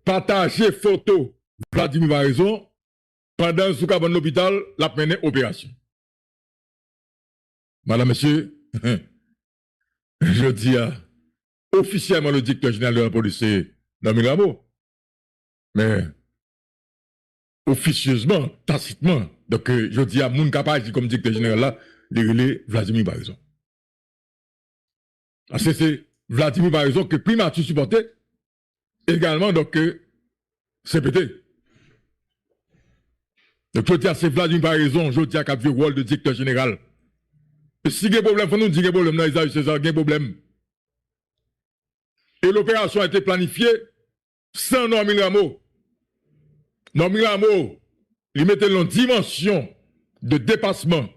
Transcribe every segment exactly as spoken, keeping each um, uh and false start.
pataje foto Vladimir Paraison pandan l sou kabann lopital, l ap mennen operasyon. Madanm, mesye, jodi a, ofisyèlman, le directeur général de la police, se Normil Rameau. Men, ofisyezman, tasitman, donk, euh, jodi a, moun k ap aji kòm direktè jeneral la, li rele Vladimir Paraison. Paske se Vladimir Paraison ke Primati sipòte, egalman, donk, ke C P T. Donk, jodi a, se Vladimir Paraison, jodi a, k ap jwe wòl de direktè jeneral. E si gen pwoblèm, fò nou di gen pwoblèm nan Esaü César, gen pwoblèm. Et l'opération a été planifiée sans Normil Rameau. Normil Rameau, li mete l nan dimansyon de depasman.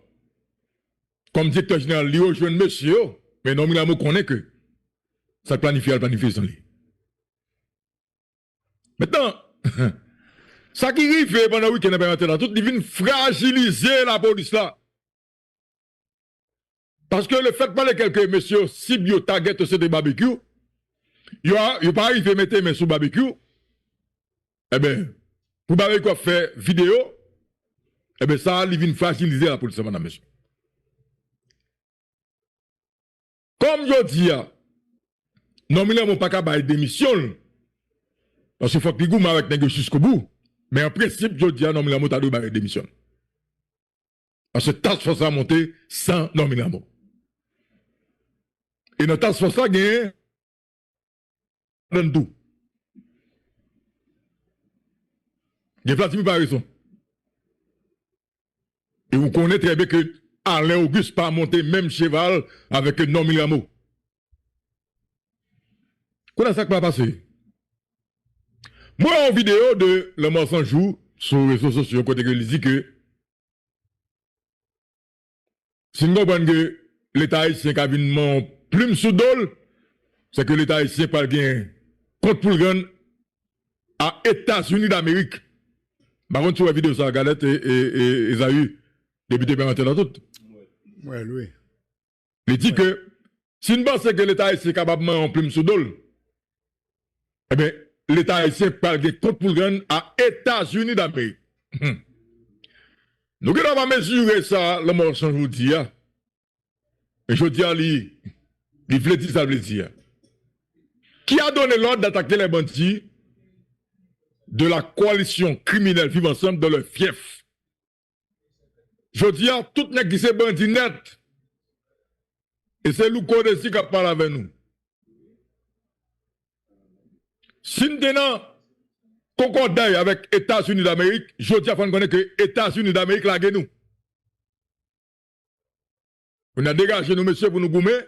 Kòm direktè jeneral, li rejwenn mesye yo, men Normil Rameau konnen ke sa k planifye a, l planifye san li. Mentnan, sa ki rive pandan wikenn nan Pè Matèl la, tout li vin frajilize lapolis la. Paske le fait malgré ke mesye yo, sib yo, target yo, se te Babekyou, yo, yo pa rive mete men sou Babekyou, enben, pou Babekyou ap fè videyo, enben, sa a, li vin frajilize lapolis la, madanm, mesye. Kòm jodi a, Normil Rameau pa ka bay demisyon l, paske fòk li goumen avèk nèg yo jiskobou, men an prensip, jodi a, Normil Rameau ta dwe bay demisyon l. Paske task force la monte san Normil Rameau. E nan task force la, genyen ladan tou. Gen Vladimir Paraison. E ou konnen trè byen ke Alain Auguste pa monte menm cheval avèk Normil Rameau. Kounye a, sa k pral pase? Mwen wè yon videyo de Lanmò San Jou sou rezo sosyo kote ke li di ke si n konprann ke Leta ayisyen ka vin manyen yon plim sou do l, se ke Leta ayisyen pral gen kont pou l rann a Etazini Damerik. M pa konn si w wè videyo sa a, Gadèt e, e, e, Ezaü, depite Pè Matèl la tout. Mwen, wi. Li di ke si n panse ke Leta ayisyen kapab manyen yon plim sou do l, enben, Leta ayisyen pral gen kont pou l rann a Etazini Damerik. Nou gentan pa mezire sa Lanmò San Jou di a. E jodi a, li, li vle di sa l vle di a. Qui a donné l'ordre d'attaquer les bandits de la coalition criminelle Viv Ansanm dans leur fief? Jodi a, tout nèg ki se bandi nèt, e se Louko Désir k ap pale avè nou. Si n te nan konkòday avèk Etazini Damerik, jodi a fò n konnen ke Etazini Damerik lage nou. Pou n degaje nou, mesye, pou nou goumen.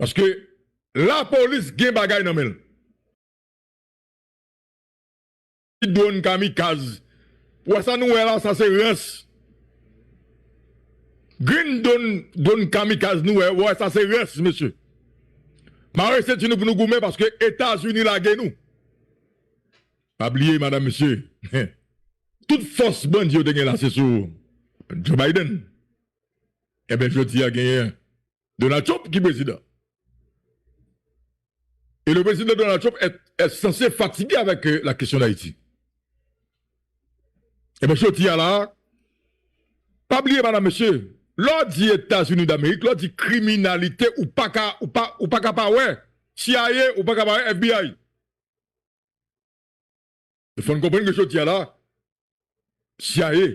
Paske lapolis gen bagay nan men l. Dwòn kamikaz. Ou wè sa nou wè la, sa se rans. Green dwòn, dwòn kamikaz nou wè, ou wè sa se rans, mesye. Mare senti nou pou nou goumen paske Etazini lage nou. Pa bliye, madanm, mesye. Tout fòs bandi yo te gen la, se sou Joe Biden. Enben, jodi a genyen Donald Trump ki prezidan. Et le président Donald Trump est, est censé fatigué avec euh, la question d'Haïti. Enben, jodi a la, pa bliye, madanm, mesye, lè w di Etazini Damerik, lè w di kriminalite, ou pa ka, ou pa, ou pa ka pa wè C I A, ou pa ka pa wè F B I. E fò n konprann ke jodi a la, C I A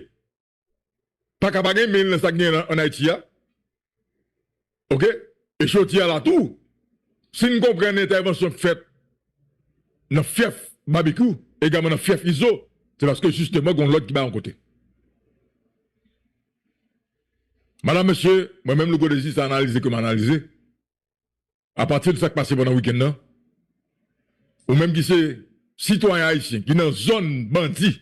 pa ka pa gen men l nan sa k gen an, an Ayiti a. Oke? E jodi a la tou, si n konprann entèvansyon k fèt nan fyèf Babekyou, egalman nan fyèf Izo, se paske jisteman gen yon lòd ki bay yon kote. Madanm, mesye, mwen menm, Louko Désir, se analize ke m analize. Apati de sa k pase pandan wikenn nan, ou menm ki se sitwayen ayisyen ki nan zòn bandi,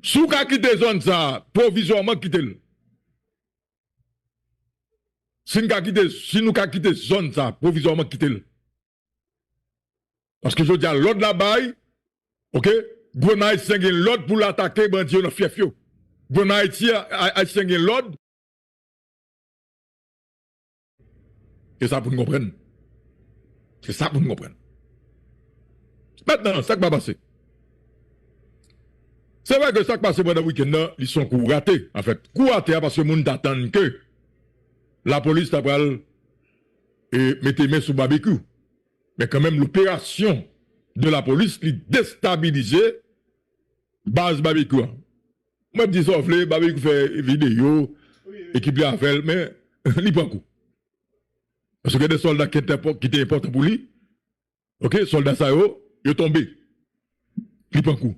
si w ka kite zòn sa a pwovizwaman, kite l. Si n ka kite, si nou ka kite zòn sa a pwovizwaman, kite l. Paske jodi a lòd la bay, oke, gouvènman ayisyen gen lòd pou l atake bandi yo nan fyèf yo. Gouvènman Ayiti, a- ayisyen gen lòd. Se sa pou n konprann. Se sa pou n konprann. Mentnan, sa k pa pase? Se vre ke sa k pase pandan wikenn nan, li se yon kou rate, anfèt. Kou rate a paske moun t atann ke lapolis ta pral, e, mete men sou Babekyou. Men kanmenm, loperasyon de lapolis, li destabilize baz Babekyou an. Mwen di sa w vle, Babekyou fè videyo, ekip li avè l, men li pran kou. Paske gen de sòlda ki te enpò-, ki te enpòtan pou li, oke, sòlda sa yo, yo tonbe. Li pran kou.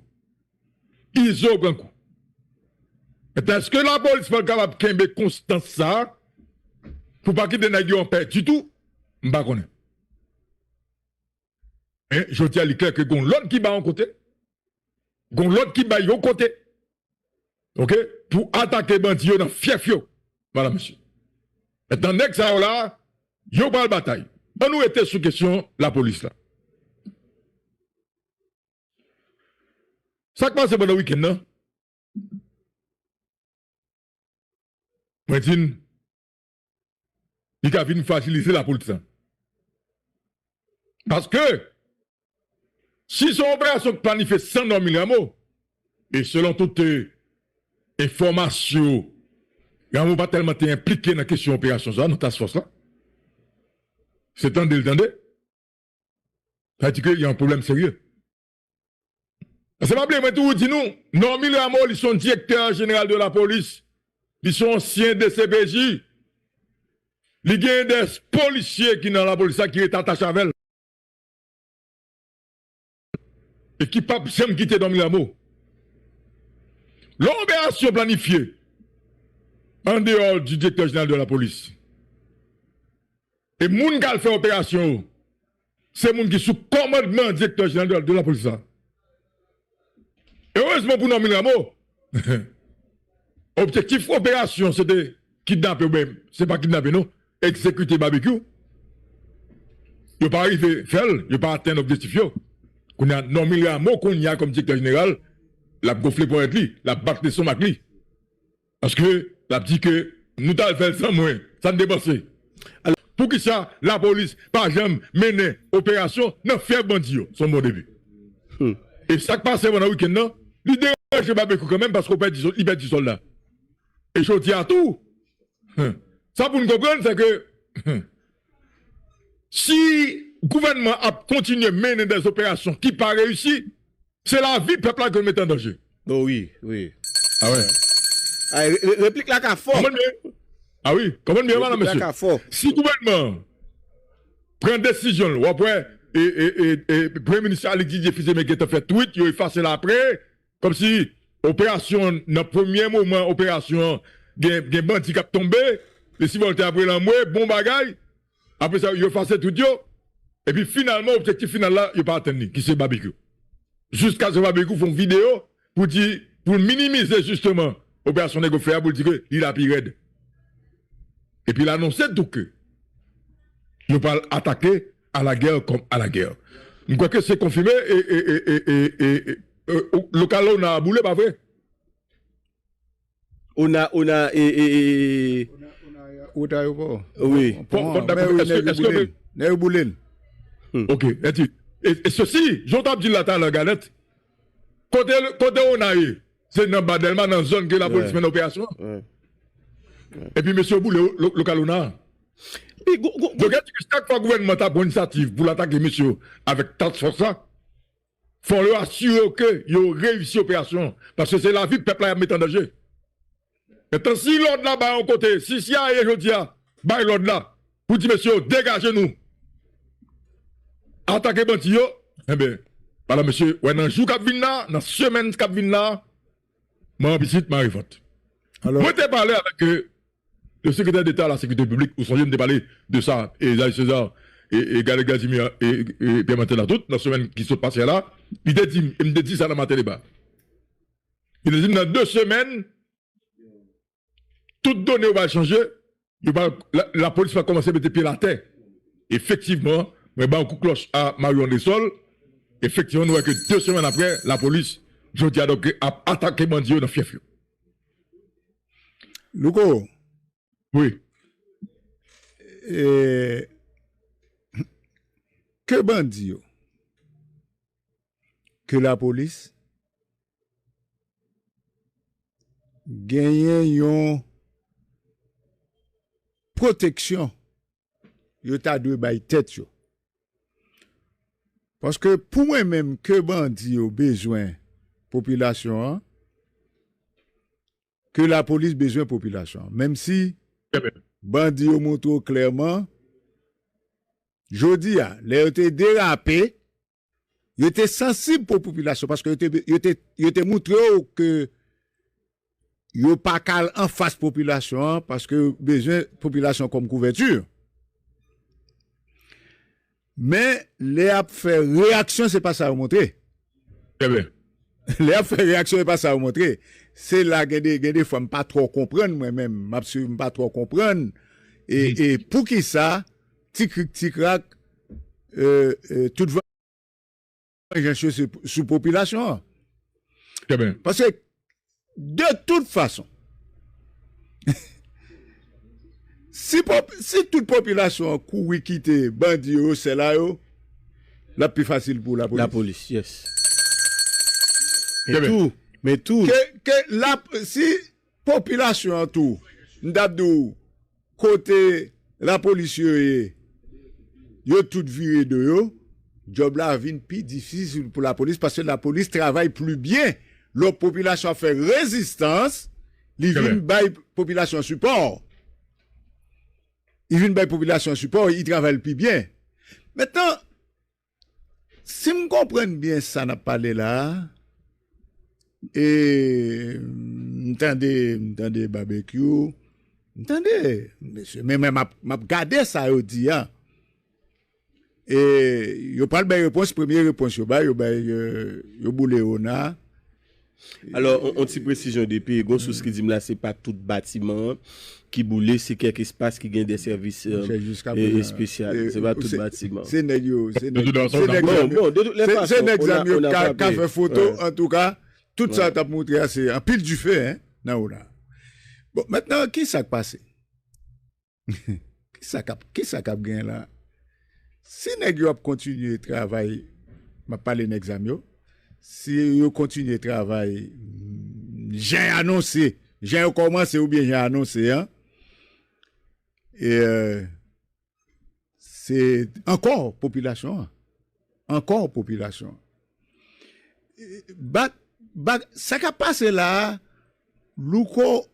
Izo pran kou. Mentnan, èske lapolis pral kapab kenbe konstans sa a pou pa kite nèg yo an pè ditou? M pa konnen. Men, jodi a, li klè ke gon lòd ki bay yon kote, gon lòd ki bay yon kote, oke, pou atake bandi yo nan fyèf yo, madam, mesye. Mentnan, nèg sa yo la, yo pral batay. Ann nou rete sou kesyon lapolis la. Sa k pase pandan wikenn nan, mwen di n, li ka vin frajilize lapolis la. Paske, si se yon operasyon k planifye san Normil Rameau, e selon tout, e, enfòmasyon, Rameau pa tèlman te enplike nan kesyon operasyon sa, nan task force la. Se tande l tande. Sa di ke y a yon pwoblèm serye. Paske pa bliye, mwen toujou di nou, Normil Rameau, li se yon direktè jeneral de lapolis, li se yon ansyen D C P J, li gen de polisye ki nan lapolis la ki rete atache avè l. E ki p ap janm kite Normil Rameau. Lè yon operasyon planifye, an deyò di direktè jeneral de lapolis, e moun k al fè operasyon yo, se moun ki sou kòmandman direktè jeneral de, de lapolis la. Erezman pou Normil Rameau, objektif operasyon se te kidnape, oubyen se pa kidnape non, egzekite Babekyou. Yo pa rive fè l, yo pa atenn objektif yo. Kounye a, Normil Rameau, kounye a, kòm direktè jeneral, l ap gonfle ponyèt li, l ap bat lestomak li. Paske l ap di ke nou t al fè l san mwen, sa n te panse. Alò, poukisa lapolis pa janm mennen operasyon nan fyèf bandi yo? Se yon bon debi. Hmm. E sa k pase pandan wikenn nan, li deranje Babekyou kanmenm paske w pèdi, li pèdi sòlda. E jodi a tou, hmm, sa pou n konprann, se ke, hmm, si gouvènman ap kontinye mennen de operasyon ki pa reyisi, se lavi pèp la ke l mete an danje. Oh wi, wi. Ah wè. Ah, re-, re-, replik la ka fò. Konprann byen? Ah wi, konprann byen, madam, mesye. Replik la ka fò. Si gouvènman an pran desizyon l, w ap wè, e, e, e, e, Premye Minis Alix Didier Fils-Aimé gentan fè tweet, yo efase l apre, kòmsi operasyon an, nan premye moman operasyon an, gen, gen bandi k ap tonbe, Leslie Voltaire ap rele anmwe, bon bagay. Apre sa, yo efase tweet yo. Epi finalman, objektif final la, yo pa atenn li, ki se Babekyou. Jiskaske Babekyou fè yon videyo pou di, pou l minimize jisteman operasyon nèg yo fè a, pou l di ke li la pi rèd. Epi l anonse tou ke yo pral atake à la guerre comme à la guerre. M kwè ke se konfime e, e, e, e, e, e, e, e, lokal la, ONA a boule, pa vre? ONA, ONA, e, e, e, e, Wout ayewopò. Wi. Pon, pon, men wi, èske, nèg yo èske boule l. Nèg yo boule l. Hmm. Ok, èti. E, e sesi, jan w t ap di l la talè, Galèt, kote, kote ONA ye? Se nan ba Dèlma, nan zòn ke lapolis mennen operasyon an. Wè. Epi mesye yo boule lo-, lokal ONA a. Donk, èti ke chak fwa gouvènman ta pran inisyativ pou l atake mesye yo avèk task force la, fò yo asire yo ke yo reyisi operasyon an, paske se lavi pèp la y ap mete an danje. Mentnan, si lòd la bay yon kote, si C I A jodi a bay lòd la pou di mesye yo, degaje nou, atake bandi yo, enben, madanm, mesye, wè, nan jou k ap vin la, nan semèn k ap vin la, manman pitit, mare vant. Alò, mwen te pale avèk, euh, le secrétaire d'État à la sécurité publique, ou sonje m te pale de sa, e Xavier César, e, e Galèt Casimir, e, e Pierre Martel la tout, nan semèn ki sot pase a la, li te di m, e m te di sa nan Maten Deba. Li te di m nan de semèn, tout done yo pral chanje, yo pral, la, lapolis pral kòmanse mete pye l atè. Efektivman, mwen ba yon kout klòch a Mario Andrésol. Efektivman, nou wè ke de semèn apre, lapolis, jodi a, donk, ap atake bandi yo nan fyèf yo. Louko. Wi. E, ke bandi yo? ke lapolis genyen yon pwoteksyon yo ta dwe bay tèt yo. Paske pou mwen menm, ke bandi yo bezwen popilasyon an, ke lapolis bezwen popilasyon an. Menm si bandi yo montre w klèman, jodi a, lè yo te derape, yo te sansib pou popilasyon, paske yo te, yo te, yo te montre w ke yo pa ka al anfas popilasyon an, paske yo bezwen popilasyon kòm kouvèti. Men, lè y ap fè reyaksyon, se pa sa yo montre. Trè byen. Lè y ap fè reyaksyon, se pa sa yo montre. Se la, gen de, gen de fwa, m pa twò konprann mwen menm. M ap swiv, m pa twò konprann. E, e poukisa, ti krik, ti krak, e, e, tout vanjans yo se sou popilasyon an. Trè byen. Paske, de tout fason, si, pop, si tout popilasyon an kouri kite bandi yo, sèla yo, l ap pi fasil pou lapolis. Lapolis, yes. Men tou, men tou. Ke, ke la, si popilasyon an tou, m t ap di w, kote lapolis yo ye, yo tout vire do yo, djòb la vin pi difisil pou lapolis, paske lapolis travay pli byen. Lè popilasyon ap fè rezistans, li vin bay popilasyon sipò. Li vin bay popilasyon sipò, li travay pi byen. Mentnan, si m konprann byen sa n ap pale la a, e m tande, m tande Babekyou, m tande, mesye, men, men m ap, m ap gade sa yo di a. E yo pral bay repons, premye repons yo bay, yo bay, e, yo boule Ona. Alò, on, on ti presizyon, depi, gon sous ki di m la, se pa tout batiman an ki boule, se kèk espas ki gen de sèvis, e, espesyal. Se pa tout batiman. Se nèg yo, se nèg, se nèg zam yo, se nèg zam yo ka, ka fè foto, antouka, tout sa t ap montre a, se anpil dife, en, nan Ona. Bon, mentnan, ki sa k pase? Kisa k ap, kisa k ap gen la? Si nèg yo ap kontinye travay, m ap pale nèg zam yo, si yo kontinye travay, mm, jan y anonse, jan yo kòmanse oubyen jan anonse an, e, se ankò popilasyon an. Ankò popilasyon an. Bak, bak, sa k ap pase la a, Louko,